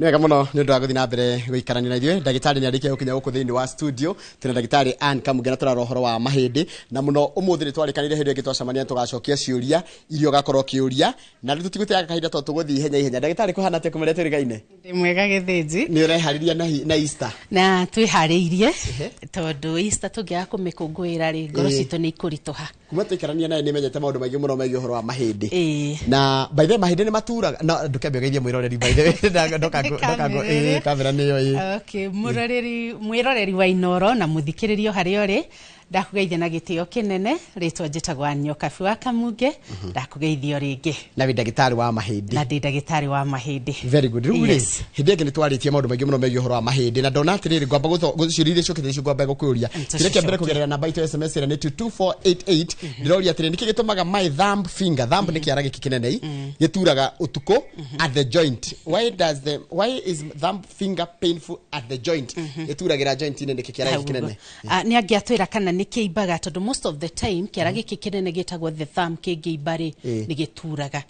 Nĩ wega mũno nĩ ũndũ wa gũthiĩ na mbere gũikarania na ithuĩ. Ndagĩtarĩ nĩ arĩkia gũkinya gũkũ thĩinĩ wa studio. Twĩna ndagĩtarĩ Ann Kamunge na tũrarora ũhoro wa mahĩndĩ. Na mũno ũmũthĩ nĩ twarĩkanĩire hĩndĩ ĩngĩ twacemania nĩ tũgacokia ciũria iria ũgakorwo ũkĩũria. Na rĩu tũtigũteanga kahinda tondũ tũgũthiĩ ihenya ihenya. Ndagĩtarĩ, kũhana atĩa kũmũrĩa tũrĩgaine? Ndĩ mwega, Gĩthĩnji. Nĩ ũreharĩria na Easter? Na twĩharĩirie, tondũ Easter tũngĩaga kũmĩkũngũĩra rĩ, ngoro citũ nĩ ikũritũha. Kuma tũikarania naye nĩ menyete maũndũ maingĩ mũno megiĩ ũhoro wa mahĩndĩ. Na by the way, mahĩndĩ nĩ maturaga. No ndũkĩambe ũgeithie mwĩroreri, by the way. Ndoka Kamera. Kamera nĩyo ĩĩ. Okay, mũroreri, mwĩroreri wa Inoro na mũthikĩrĩrio harĩa ũrĩ, ndakũgeithia na gĩtĩo kĩnene. Rĩtwa njĩtagwo Nyokabi wa Kamunge, ndakũgeithio rĩngĩ. Na wĩ ndagĩtarĩ wa mahĩndĩ. Na ndĩ ndagĩtarĩ wa mahĩndĩ. Very good. Rĩu rĩ, hĩndĩ ĩngĩ nĩ twarĩtie maũndũ maingĩ mũno megiĩ ũhoro wa mahĩndĩ, na ndona atĩrĩrĩ, ngwamba ciũria iria ciũkĩte icio ngwamba gũkũria. Kĩrĩa kĩa mbere, kũgerera namba itũ ya SMS ĩrĩa nĩ 2488, ndĩroria atĩrĩ, nĩkĩ gĩtũmaga my thumb finger, thumb nĩ kĩara gĩkĩ kĩnene, gĩturaga ũtukũ at the joint? Why is thumb finger painful at the joint? Ĩturagĩra joint-inĩ nĩkĩ kĩara gĩkĩ kĩnene? Ah, nĩ angĩatwĩra kana nĩ kĩimbaga, tondũ most of the time kĩara gĩkĩ kĩnene gĩtagwo the thumb kĩngĩimba rĩ, nĩ gĩturaga.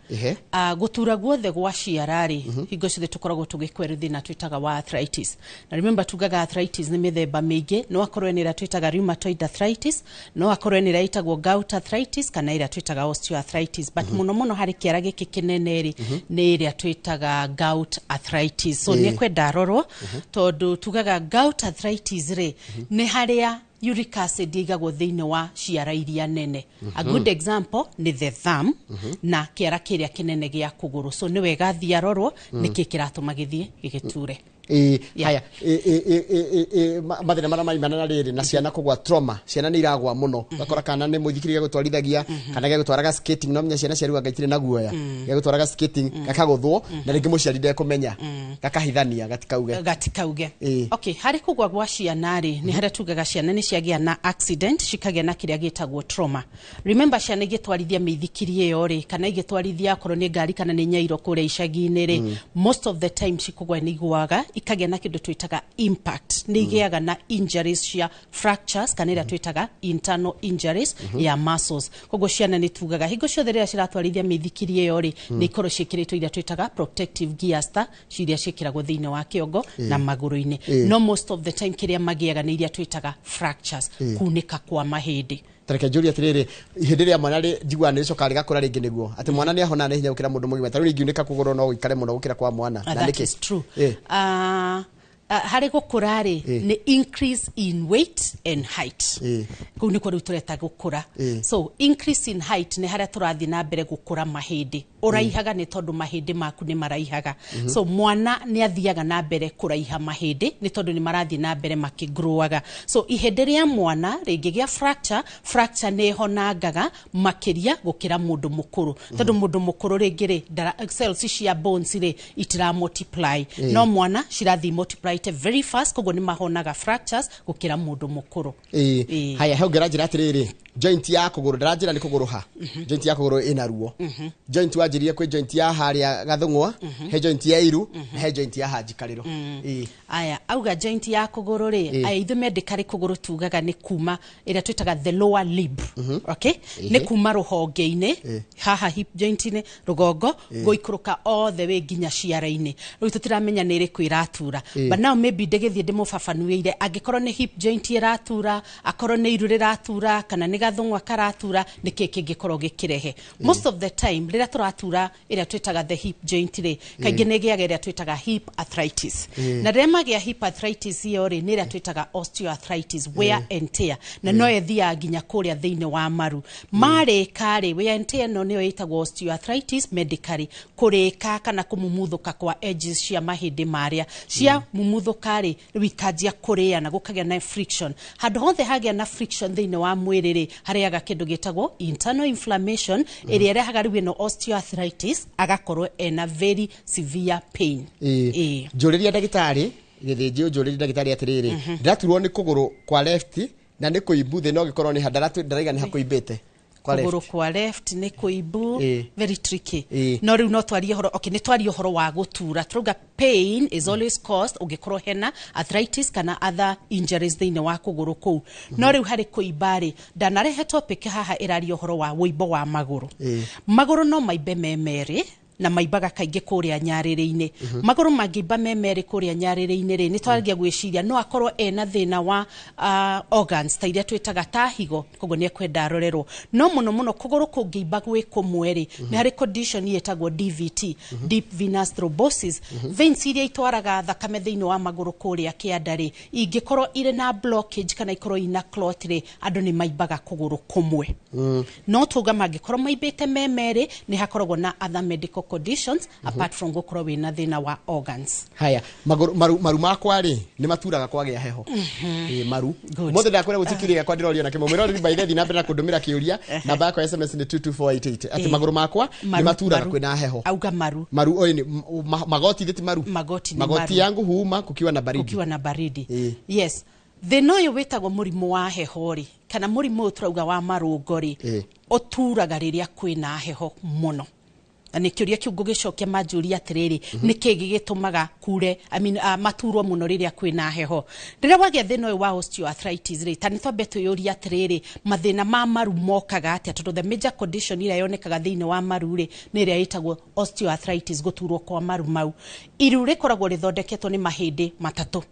Ah, gũtura guothe gwa ciara rĩ, hingo ciothe tũkoragwo tũgĩkwerũ thĩna twĩtaga wa arthritis. Na remember, tugaga arthritis nĩ mĩthemba mĩingĩ. No akorwo nĩ ĩrĩa twĩtaga rheumatoid arthritis, no akorwo nĩ ĩrĩa ĩtagwo gout arthritis, kana ĩrĩa twĩtaga osteoarthritis, but mũno mũno harĩ kĩara gĩkĩ kĩnene rĩ, nĩ ĩrĩa twĩtaga gout arthritis. So nĩ ekwenda arorwo, tondũ tugaga gout arthritis rĩ, nĩ harĩa uric acid ĩigagwo thĩinĩ wa ciara iria nene. A good example nĩ the thumb na kĩara kĩrĩa kĩnene gĩa kũgũrũ. So nĩ wega athiĩ arorwo nĩkĩ kĩratũma gĩthiĩ gĩgĩture. Haya, mathĩna marĩa maimana na rĩrĩ na ciana kũgwa, trauma, ciana nĩ iragwa mũno. Ũgakora kana nĩ mũithikiri gĩgũtwarithagia kana gĩgũtwaraga skating, no menya ciana cia rĩu anga itirĩ na guoya, gĩgũtwaraga skating gakagũthwo, na rĩngĩ mũciari ndekũmenya, gakahithania gatikauge. Gatikauge. Okay, harĩ kũgwa gwa ciana rĩ, nĩ harĩa tugaga ciana nĩ ciagĩa na accident, cikagĩa na kĩrĩa gĩtagwo trauma. Remember, ciana igĩtwarithia mĩithikiri ĩyo rĩ, kana igĩtwarithia akorwo nĩ ngari kana nĩ nyairo kũrĩa icagi-inĩ rĩ, most of the time cikũgwa nĩ igũaga ikagĩa na kĩndũ twĩtaga impact, nĩ igĩaga na injuries cia fractures kana ĩrĩa twĩtaga internal injuries ya muscles. Koguo ciana nĩ tugaga hingo ciothe rĩrĩa ciratwarithia mĩithikiri ĩyo rĩ, nĩ ikorwo ciĩkĩrĩtwo iria twĩtaga protective gears, ta iria ciĩkĩragwo thĩinĩ wa kĩongo na magũrũ-inĩ. No most of the time kĩrĩa magĩaga nĩ iria twĩtaga fractures, kunĩka kwa mahĩndĩ. Tareke njũrie atĩrĩrĩ, ihĩndĩ rĩa mwana rĩ, njiguaga nĩ rĩcokaga rĩgakũra rĩngĩ, nĩguo atĩ mwana nĩ ahona na ihenya gũkĩra mũndũ mũgima? Ta rĩu ingiunĩka kũgũrũ no gũikare mũno gũkĩra kwa mwana? Na that nĩkĩ? Is true. Harĩ gũkũra rĩ, nĩ increase in weight and height. Kũu nĩkuo rĩu tũreta gũkũra. So increase in height nĩ harĩa tũrathiĩ na mbere gũkũra, mahĩndĩ ũraihaga nĩ tondũ mahĩndĩ maku nĩ maraihaga. So mwana nĩ athiaga na mbere kũraiha mahĩndĩ nĩ tondũ nĩ marathiĩ na mbere makĩgrowaga. So ihĩndĩ rĩa mwana rĩngĩgĩa fracture, fracture nĩ ĩhonangaga makĩria gũkĩra mũndũ mũkũrũ, tondũ mũndũ mũkũrũ rĩngĩ rĩ, cells cia bones rĩ itira multiply, no mwana cirathiĩ multiply very fast, koguo nĩ mahonaga fractures gũkĩra mũndũ mũkũrũ. Haya, he ũngĩ ũranjĩra atĩrĩrĩ, joint ya kũgũrũ, ndaranjĩra nĩ kũgũrũ ha, joint ya kũgũrũ ĩna ruo. Joint wanjĩrire kwĩ joint ya harĩa gathũng'wa, he joint ya iru, na he joint ya hanjikarĩro. Aya, auga joint ya kũgũrũ rĩ, aya, ithuĩ medically kũgũrũ tugaga nĩ kuma ĩrĩa twĩtaga the lower limb, okay, nĩ kuma rũhonge-inĩ haha, hip joint-inĩ, rũgongo, gũikũrũka all the way nginya ciara-inĩ. Rĩu tũtiramenya nĩ ĩrĩkũ ĩratura, but now maybe ndĩgĩthiĩ ndĩmũbabanuĩire, angĩkorwo nĩ hip joint ĩratura, akorwo nĩ iru rĩratura, kana nĩ gathũng'wa karatura, nĩkĩ kĩngĩkorwo gĩkĩrehe. Most of the time rĩrĩa tũratura ĩrĩa twĩtaga the hip joint rĩ, kaingĩ nĩ ĩgĩaga ĩrĩa twĩtaga hip arthritis. Na rĩrĩa magĩa hip arthritis ĩyo rĩ, nĩ ĩrĩa twĩtaga osteoarthritis, wear and tear, na no ĩthiaga nginya kũrĩa thĩinĩ wa maru marĩka rĩ. Wear and tear ĩno nĩyo ĩtagwo osteoarthritis medically, kũrĩka kana kũmumuthũka kwa edges cia mahĩndĩ marĩa. Cia mumuthũka rĩ, rĩu ikanjia kũrĩa na gũkagĩa na friction. Handũ hothe hagĩa na friction thĩinĩ wa mwĩrĩ rĩ, harĩaga kĩndũ gĩtagwo internal inflammation, ĩrĩa ĩrehaga rĩu ĩno osteoarthritis, agakorwo ena very severe pain. Njũrĩria ndagĩtarĩ Gĩthĩnji, ũnjũrĩrie ndagĩtarĩ atĩrĩrĩ, ndĩraturwo nĩ kũgũrũ kwa left na nĩ kũimbu thĩ, no gĩkorwo nĩ ha? Ndaraiga nĩ hakũimbĩte kwa left. Kũgũrũ kwa left nĩ kũimbu. Very tricky. No rĩu no twarie ũhoro, okay, nĩ twarie ũhoro wa gũtura. Turauga pain is always caused ũngĩkorwo hena arthritis kana other injuries thĩinĩ wa kũgũrũ kũu. No rĩu harĩ kũimba rĩ, ndanarehe topic haha ĩraria ũhoro wa wũimbo wa magũrũ. Magũrũ no maimbe me merĩ. Na maimbaga kaingĩ kũrĩa nyarĩrĩ-inĩ. Magũrũ mangĩimba me merĩ kũrĩa nyarĩrĩ-inĩ rĩ, nĩ twaragia gwĩciria no akorwo ena thĩna wa organs ta iria twĩtaga ta higo, koguo nĩ ekwenda arorerwo. No mũno mũno kũgũrũ kũngĩimba gwĩ kũmwe rĩ, nĩ harĩ condition ĩtagwo DVT, deep venous thrombosis. Veins iria itwaraga thakame thĩinĩ wa magũrũ kũrĩa kĩanda rĩ, ingĩkorwo irĩ na blockage kana ikorwo ina clot rĩ, andũ nĩ maimbaga kũgũrũ kũmwe. No tuga mangĩkorwo maimbĩte me merĩ, nĩ hakoragwo na other medical conditions apart from gũkorwo wĩna thĩna wa organs. Haya, magũrũ, maru makwa rĩ, nĩ maturaga kwagĩa heho. Ĩ, maru. Good. Mothe ndakwĩra gũtikĩria gĩakwa ndĩrorio na kĩmwe. Mwĩroreri, by the way, na mbere na kũndũmĩra kĩũria, namba yakwa ya SMS nĩ 22488, atĩ magũrũ makwa nĩ maturaga Maru. kwĩna heho. Auga maru. Maru oĩ nĩ magoti thĩ ti maru. Magoti nĩ magoti maru. Yangu huuma kukiwa na baridi. Kukiwa na baridi. Yes, thĩna ũyũ wĩtagwo mũrimũ wa heho rĩ, kana mũrimũ ũyũ tũrauga wa marũngo rĩ, ũturaga rĩrĩa kwĩna heho mũno. Na nĩ kĩũria kĩu ngũgĩcokia manjũria atĩrĩrĩ, nĩ kĩĩ gĩgĩtũmaga kure, I mean, maturwo mũno rĩrĩa kwĩna heho? Rĩrĩa wagĩa thĩna ũyũ wa osteoarthritis rĩ, ta nĩ twambe twĩyũrie atĩrĩrĩ, mathĩna ma maru mokaga atĩa? Tondũ the major condition ĩrĩa yonekaga thĩinĩ wa maru rĩ, nĩ ĩrĩa ĩtagwo osteoarthritis, gũturwo kwa maru mau. Iru rĩkoragwo rĩthondeketwo nĩ mahĩndĩ matatũ.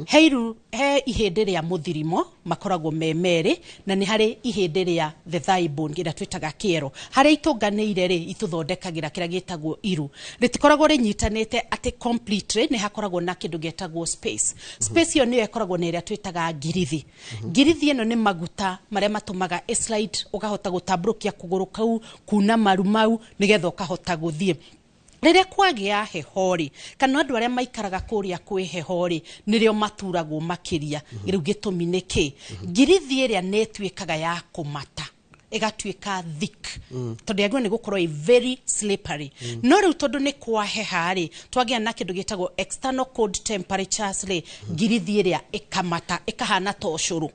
He iru, he ihĩndĩ rĩa mũthirimo, makoragwo me merĩ, na nĩ harĩ ihĩndĩ rĩa the thigh bone ĩrĩa twĩtaga kĩero. Harĩa itũnganĩire rĩ, itũthondekagĩra kĩrĩa gĩtagwo iru. Rĩtikoragwo rĩnyitanĩte atĩ completely, nĩ hakoragwo na kĩndũ gĩtagwo space. Space ĩyo nĩyo ĩkoragwo na ĩrĩa twĩtaga ngirithi. Ngirithi ĩno nĩ maguta marĩa matũmaga ĩ slide, ũkahota gũtambũrũkia kũgũrũ kau kuna maru mau nĩgetha ũkahota gũthiĩ. Rĩrĩa kwagĩa heho rĩ, kana andũ arĩa maikaraga kũrĩa kwĩ heho rĩ, nĩrĩo maturagwo makĩria. Rĩu gĩtũmi nĩ kĩ? Ngirithi ĩrĩa nĩ ĩtuĩkaga ya kũmata, ĩgatuĩka thick, tondũ yagĩrĩirwo nĩ gũkorwo ĩ very slippery. No rĩu tondũ nĩ kwaheha rĩ, twagĩa na kĩndũ gĩtagwo external cold temperatures rĩ, ngirithi ĩrĩa ĩkamata, ĩkahana ta ũcũrũ.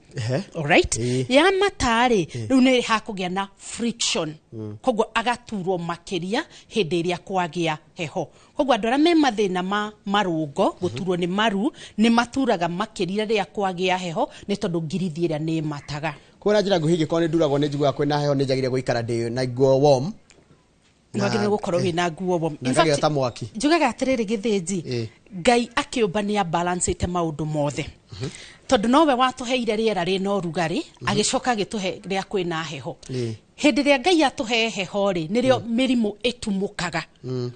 Alright? Yamata rĩ, rĩu nĩ hakũgĩa na friction, koguo agaturwo makĩria hĩndĩ ĩrĩa kwagĩa heho. Koguo andũ arĩa me mathĩna ma marũngo, gũturwo nĩ maru, nĩ maturaga makĩria rĩrĩa kwagĩa heho, nĩ tondũ ngirithi ĩrĩa nĩ ĩmataga. Kwa na njĩra nguhĩ, ingĩkorwo nĩ nduragwo, nĩ njiguaga kwĩna heho, nĩ njagĩrĩire gũikara ndĩ na nguo warm. Wagĩrĩirwo gũkorwo wĩna nguo warm. Na In fact, ngagĩa ta mwaki. Njugaga atĩrĩrĩ, gĩthĩnji, Ngai akĩũmba nĩ abalancĩte maũndũ mothe, tondũ nowe watũheire rĩera rĩna ũrugarĩ, agĩcoka agĩtũhe rĩa kwĩna heho. Hĩndĩ ĩrĩa Ngai atũhe heho rĩ, nĩrĩo mĩrimũ ĩtumũkaga,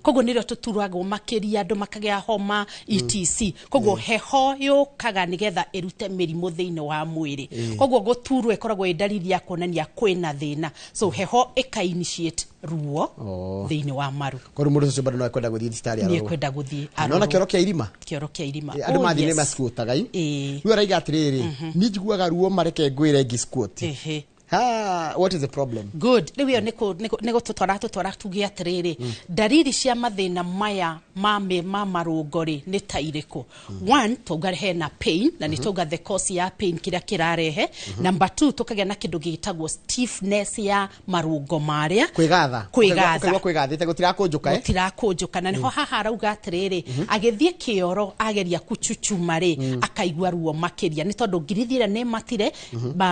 koguo nĩrĩo tũturagwo makĩria, andũ makagĩa homa, etc. Koguo heho yũkaga nĩgetha ĩrute mĩrimũ thĩinĩ wa mwĩrĩ. Koguo gũturwo ĩkoragwo ĩ ndariri ya kuonania kwĩna thĩna, so heho ĩka initiate ruo thĩinĩ wa maru. Kwa rĩu mũndũ ũcio bado no ekwenda gũthiĩ thibitarĩ nĩ arorwo. Ekwenda gũthiĩ Nona arorwo. Kĩoro kĩa irima. Kĩoro kĩa irima. Andũ Oh, mathiĩ nĩ yes. masquotaga i. Rĩu araiga atĩrĩrĩ, niĩ njiguaga ruo, mareke ngwĩre ngĩ squat. Ha, what is the problem? Good. Rĩu ĩyo nĩ gũtũtwara tũtwara tuge atĩrĩrĩ, ndariri cia mathĩna maya ma marũngo rĩ, nĩ ta irĩkũ? One, twauga hena pain, na nĩ twauga the cause ya pain, kĩrĩa kĩrarehe. Number two, tũkagĩa na kĩndũ gĩtagwo stiffness ya marũngo marĩa. Kwĩgatha. Kwĩgatha. Ũkaigua kwĩgathĩte, gũtirakũnjũka, eh? Gũtirakũnjũka. Na nĩho haha arauga atĩrĩrĩ, agĩthiĩ kĩoro ageria kuchuchuma rĩ, akaigua ruo makĩria, nĩ tondũ ngirithi ĩrĩa nĩ matire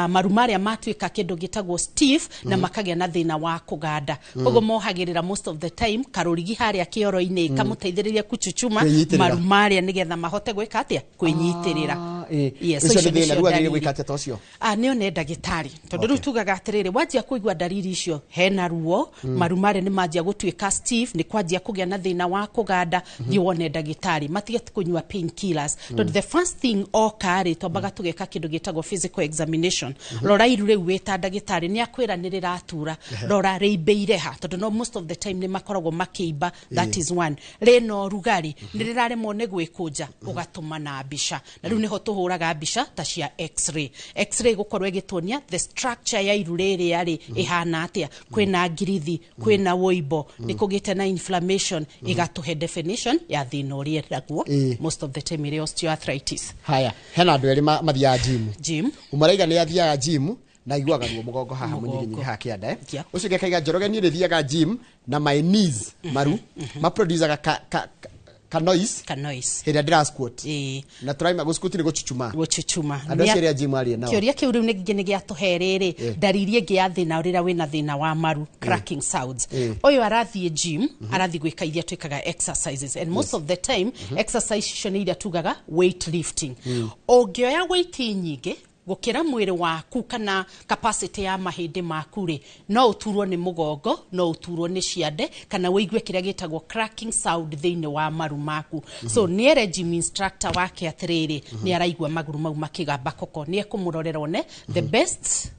maru marĩa matuĩka kĩndũ gĩtagwo stiff na makagĩa na thĩna wa kũganda. Koguo mohagĩrĩra most of the time karũrigi harĩa kĩoro-inĩ kamũteithĩrĩria kuchuchuma Kwĩnyitĩrĩra. maru marĩa nĩgetha mahote gwĩka atĩa? Kwĩnyitĩrĩra. Ah. Yes, Ũcio so nĩ icio thĩna. nĩcio Rĩu agĩrĩire ndariri. gwĩka atĩa ta ũcio? Ah, nĩ one ndagĩtarĩ, tondũ rĩu tugaga atĩrĩrĩ, wanjia kũigua ndariri icio, hena ruo, maru marĩa nĩ manjia gũtuĩka stiff, nĩ kwanjia kũgĩa na thĩna wa kũganda, thiĩ wone ndagĩtarĩ, matige kũnyua pain killers. Tondũ the first thing oka rĩ, twambaga tũgeka kĩndũ gĩtagwo physical examination. Rora iru rĩu wĩ ta ndagĩtarĩ, nĩ akwĩra nĩ rĩratura, rora rĩimbĩire ha, tondũ no most of the time nĩ makoragwo makĩimba. That is one. Rĩna ũrugarĩ, nĩ rĩraremwo nĩ gwĩkũnja, ũgatũma na mbica, na rĩu nĩho tũhũraga mbica ta cia x-ray. X-ray gũkorwo ĩgĩtuonia the structure ya iru rĩrĩa rĩ ĩhana atĩa, kwĩna ngirithi, kwĩna wũimbo, nĩ kũgĩte na inflammation, ĩgatũhe definition ya thĩna ũrĩa ĩragwo, most of the time ĩrĩ osteoarthritis. Haya, hena andũ erĩ mathiaga gym. Gym. Ũmaraiga nĩ athiaga gym na aiguaga ruo mũgongo haha. Mũgongo. Mũnyiginyigi haha kĩanda, eh? Ũcio ũngĩ akaiga, Njoroge, niĩ nĩthiaga gym na my knees, maru maproducaga ka, ka, ka, Ka noise. Ka noise. Hĩndĩ ĩrĩa ndĩra squat. Ĩĩ. Na tũraima gũ squat nĩ gũchuchuma. Gũchuchuma. Andũ acio arĩa gym aria nao. Kĩũria kĩu rĩu nĩ nĩ gĩatũhe rĩrĩ ndariri ĩngĩ ya thĩna rĩrĩa wĩna thĩna wa maru, cracking sounds. Ũyũ arathiĩ gym, arathiĩ gwĩka iria twĩkaga exercises, and most of the time exercise icio nĩ iria tugaga weight lifting. Ũngĩoya weight nyingĩ gũkĩra mwĩrĩ waku kana capacity ya mahĩndĩ maku rĩ, no ũturwo nĩ mũgongo, no ũturwo nĩ ciande, kana ũigue kĩrĩa gĩtagwo cracking sound thĩinĩ wa maru maku. So nĩ ere gym instructor wake atĩrĩrĩ, nĩ araigua magũrũ mau makĩgamba koko, nĩ ekũmũrorera one the best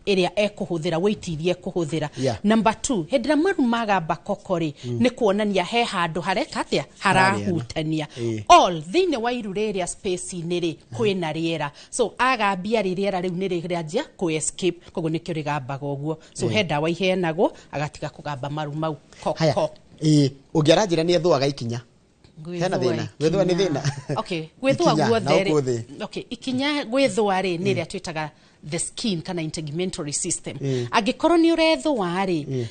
ĩrĩa ekũhũthĩra, weight iria ekũhũthĩra. Number two, hĩndĩ ĩrĩa maru magamba koko rĩ, nĩ kuonania he handũ hareka atĩa, harahutania. All thĩinĩ wa iru rĩrĩa space-inĩ rĩ, kwĩna rĩera, so agambia rĩ, rĩera rĩu nĩ rĩranjia kũ escape, koguo nĩkĩo rĩgambaga ũguo. So he ndawa iheanagwo agatiga kũgamba maru mau Haya. koko. Ĩĩ, ũngĩ aranjĩra nĩ ethũaga ikinya. Hena Gwĩthũa thĩna? Gwĩthũa nĩ ikinya. thĩna? Okay, gwĩthũa Ikinya, na guothe gũkũ rĩ, thĩ. okay, ikinya gwĩthũa rĩ, nĩ ĩrĩa twĩtaga the skin kana integumentary system. Angĩkorwo nĩ ũrethũa rĩ,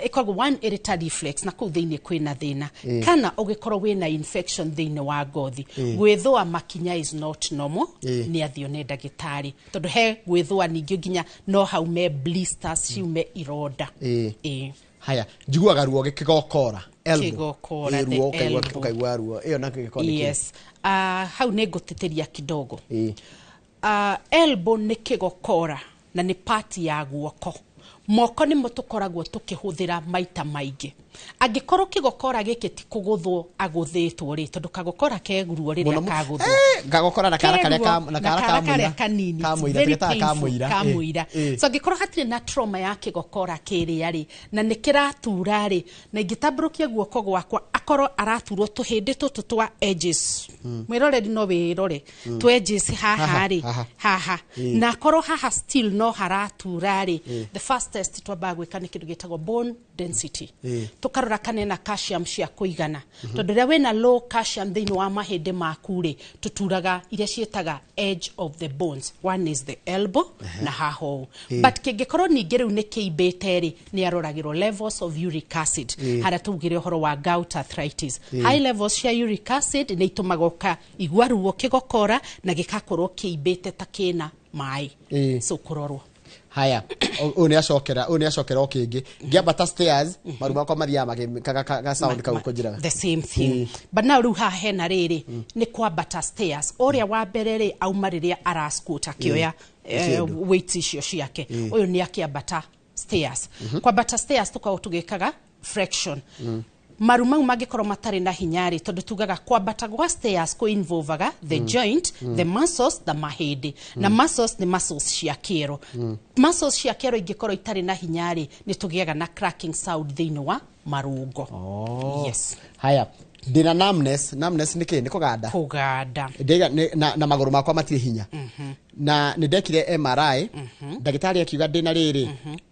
ĩkoragwo one ĩrĩ ta reflex na kũu thĩinĩ kwĩna thĩna, kana ũgĩkorwo wĩna infection thĩinĩ wa ngothi. Gwĩthũa makinya is not normal. Nĩ athiĩ one ndagĩtarĩ, tondũ he gwĩthũa ningĩ nginya no haume blisters, ciume ironda. Ĩĩ. Haya, njiguaga ruo gĩkĩgokora, elbow. Kĩgokora, Ĩĩ, ruo the ũkaigua. Elbow. Ũkaigua ruo ĩyo na gĩkorwo nĩ kĩ? Yes, hau nĩ ngũtĩtĩria kidogo. Elbow nĩ kĩgokora na nĩ part ya guoko. Moko nĩmo tũkoragwo tũkĩhũthĩra maita maingĩ. Angĩkorwo kĩgokora gĩkĩ ti kũgũthwo agũthĩtwo rĩ, tondũ kagokora ke ruo rĩrĩa Mũno kagũthwo. Gagokora na kara karĩa Keruo, na na kara kara ka karĩa mũira. kanini. Ka It's mũira, very tũgetaga ka painful, mũira. ka mũira. So angĩkorwo hatirĩ na trauma ya kĩgokora kĩrĩa rĩ, na nĩ kĩratura rĩ, na ingĩtambũrũkia guoko gwakwa akorwo araturwo tũhĩndĩ tũtũ twa edges, mwĩroreri no wĩrore tũ edges haha Haha, rĩ, haha. haha, na akorwo haha still no haratura rĩ, the first test twambaga gwĩka nĩ kĩndũ gĩtagwo bone density. Tũkarora kana ena calcium cia kũigana, tondũ rĩrĩa wĩna low calcium thĩinĩ wa mahĩndĩ maku rĩ, tũturaga iria ciĩtaga edge of the bones. One is the elbow na haha ũũ. But kĩngĩkorwo ningĩ rĩu nĩ kĩimbĩte rĩ, nĩ aroragĩrwo levels of uric acid, harĩa tugire ũhoro wa gout arthritis. High levels cia uric acid nĩ itũmaga ũkaigua ruo kĩgokora na gĩgakorwo kĩimbĩte ta kĩna maĩ. So kũrorwo. Haya, ũyũ nĩ acokera, ũyũ nĩ acokera o kĩngĩ. Ngĩambata stairs, maru makwa mathiaga magĩkaga ga sound kau kũnjĩraga. The same thing, but now rĩu haha hena rĩrĩ nĩ kwambata stairs. Ũrĩa wa mbere rĩ, auma rĩrĩa ara squat akĩoya Kĩndũ. weight icio ciake. Ũyũ nĩ akĩambata stairs. Kwambata stairs tũkoragwo tũgĩkaga flexion. Maru mau mangĩkorwo matarĩ na hinya rĩ, tondũ tugaga kwambata gwa stairs kũ involvaga the joint, the muscles na mahĩndĩ, na muscles nĩ muscles cia kĩero. Muscles cia kĩero ingĩkorwo itarĩ na hinya rĩ, nĩ tũgĩaga na cracking sound thĩinĩ wa marũngo. Yes. Haya, ndĩna numbness. Numbness nĩ kĩ? Nĩ kũganda. Kũganda. Ndaiga na magũrũ makwa matirĩ hinya, na nĩ ndekire MRI, ndagĩtarĩ akiuga ndĩna rĩrĩ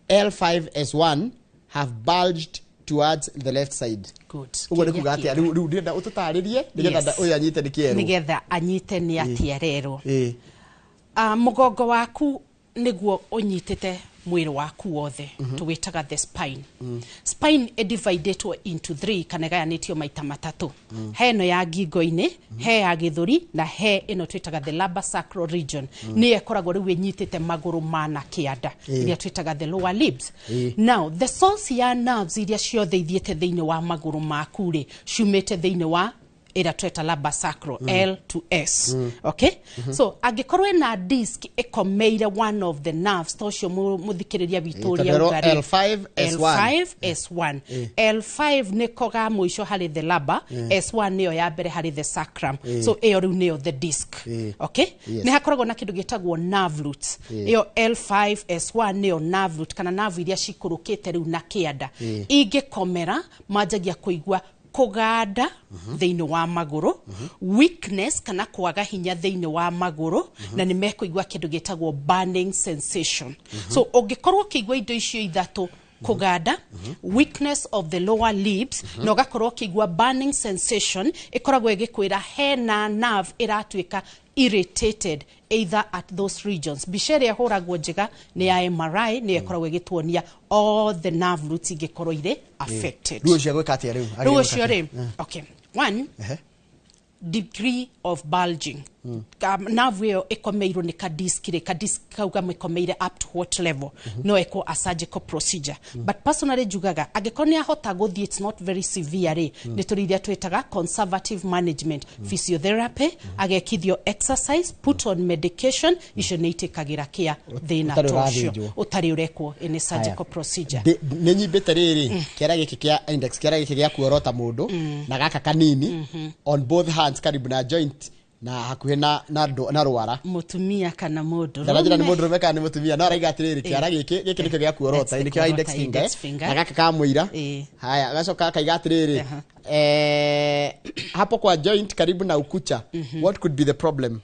L5S1 have bulged towards the left side. Good. Ũguo nĩ Kĩũria kuga atĩa? kĩega. Rĩu ndĩrenda ũtũtarĩrie nĩgetha ũyũ anyite nĩ kĩerũ. Nĩgetha anyite nĩ atĩa rerwo. Mũgongo waku nĩguo ũnyitĩte mwĩrĩ waku wothe, tũwĩtaga the spine. Spine ĩdividĩtwo into three, kana ĩgayanĩtio maita matatũ. He ĩno ya ngingo-inĩ, he ya gĩthũri, na he ĩno twĩtaga the lumbar sacral region, nĩyo ĩkoragwo rĩu ĩnyitĩte magũrũ mana kĩanda, ĩrĩa twĩtaga the lower limbs. Now the source ya nerves iria ciothe ithiĩte thĩinĩ wa magũrũ maku rĩ, ciumĩte thĩinĩ wa ĩrĩa tweta lumbar sacral, L to S. Okay, so angĩkorwo ĩna disc ĩkomeire one of the nerves ta ũcio mũthikĩrĩria witũ ũrĩa Tondũ auga rĩ, L5 S1. L5 S1, L5 nĩko ga mũico harĩ the lumbar, S1 nĩyo ya mbere harĩ the sacrum, so ĩyo rĩu nĩyo the disc. Okay. Nĩ hakoragwo na kĩndũ gĩtagwo nerve root. Ĩyo L5 S1 nĩyo nerve root, kana nerve iria cikũrũkĩte rĩu na kĩanda. Ingĩkomera manjagia kũigua kũganda thĩinĩ wa magũrũ, weakness kana kwaga hinya thĩinĩ wa magũrũ, na nĩ mekũigua kĩndũ gĩtagwo burning sensation. So ũngĩkorwo ũkĩigua indo icio ithatũ, kũganda, weakness of the lower limbs, na ũgakorwo ũkĩigua burning sensation, ĩkoragwo ĩgĩkwĩra hena nerve ĩratuĩka irritated either at those regions. Mbica ĩrĩa ĩhũragwo njega nĩ ya MRI, nĩyo ĩkoragwo ĩgĩtuonia all the nerve roots ingĩkorwo irĩ affected. Rĩu ũcio gwĩka atĩa rĩu? Rĩu ũcio rĩ, okay. One, degree of bulging. Nerve ĩyo ĩkomeirwo nĩ kadisk rĩ, kadisk kau gamĩkomeire up to what level? No ĩkwo a surgical procedure, but personally njugaga angĩkorwo nĩ ahota gũthiĩ, it's not very severe rĩ, nĩ tũrĩ iria twĩtaga conservative management, physiotherapy, agekithio exercise, put on medication. Icio nĩ itĩkagĩra kĩa thĩna Ũtarĩ ta ũcio ũrathĩnjwo. Ũtarĩ ũrekwo any surgical procedure. Nĩ nyimbĩte rĩrĩ kĩara gĩkĩ kĩa index, kĩara gĩkĩ gĩa kuorota mũndũ na gaka kanini on both hands, karibu na joint na hakuhĩ na rwara. Mũtumia kana mũndũ? Ndarajĩra nĩ mũndũrũme kana nĩ mũtumia, no araiga atĩrĩrĩ, kĩara gĩkĩ nĩkĩo gĩa kuorota. That's the Nĩkĩo index kuorota, finger, index finger. Na gaka ka mũira. Haya, agacoka akaiga atĩrĩrĩ, hapo kwa joint karibu na ukucha, what could be the problem?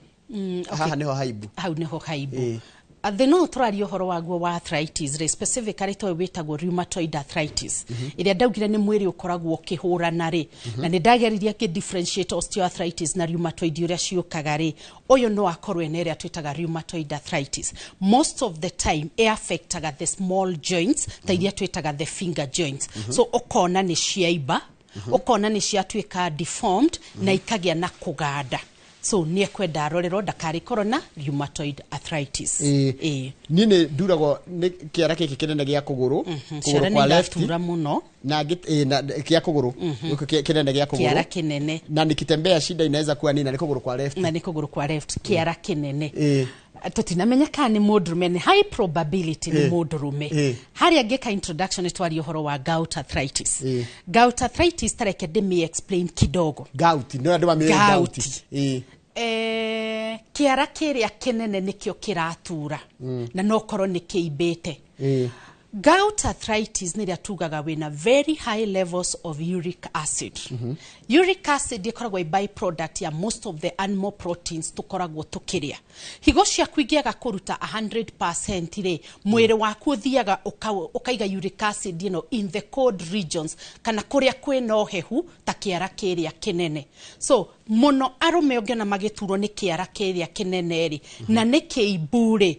Haha nĩho haibu. Hau niho haibu. Thĩna ũyũ tũraria ũhoro waguo wa arthritis rĩ, specifically toyũ wĩtagwo rheumatoid arthritis, ĩrĩa ndaugire nĩ mwĩrĩ ũkoragwo ũkĩhũrana rĩ, na nĩ ndageririe ngĩ differentiate osteoarthritis na rheumatoid ũrĩa ciũkaga rĩ. Ũyũ no akorwo ena ĩrĩa twĩtaga rheumatoid arthritis. Most of the time ĩ affectaga the small joints, ta iria twĩtaga the finger joints. So ũkona nĩ ciaimba, ũkona nĩ ciatuĩka deformed na ikagĩa na kũganda. So nĩ ekwenda arorerwo ndakarĩkorwo na rheumatoid arthritis. Ĩĩ. Niĩ nĩ nduragwo nĩ kĩara gĩkĩ kĩnene gĩa kũgũrũ, kũgũrũ Ciara kwa nĩ left iratura mũno. Na na kĩa kũgũrũ gĩkĩ kĩnene gĩa Kĩara kũgũrũ kĩnene. Na nikitembea shida inaweza kuwa nini? Na nĩ kũgũrũ kwa left. Na nĩ kũgũrũ kwa left, kĩara kĩnene. Tũtinamenya kana nĩ mũndũrũme, nĩ high probability nĩ mũndũrũme. Harĩa ngĩka introduction nĩ twaria ũhoro wa gout arthritis. Gout arthritis, tareke ndĩmĩ explain kidogo. Gout nĩ andũ mamĩũĩ gout. Gout. Kĩara kĩrĩa kĩnene nĩkĩo kĩratura na no korwo nĩ kĩimbĩte. Gout arthritis nĩ ĩrĩa tugaga wĩna very high levels of uric acid. Uric acid ĩkoragwo ĩ byproduct ya most of the animal proteins tũkoragwo tũkĩrĩa. Higo ciaku ingĩaga kũruta 100% rĩ, mwĩrĩ waku ũthiaga ũkaiga uric acid ĩno in the cold regions, kana kũrĩa kwĩna ũhehu ta kĩara kĩrĩa kĩnene. So mũno arũme ũngĩona magĩturwo nĩ kĩara kĩrĩa kĩnene rĩ, na nĩ kĩimbu rĩ,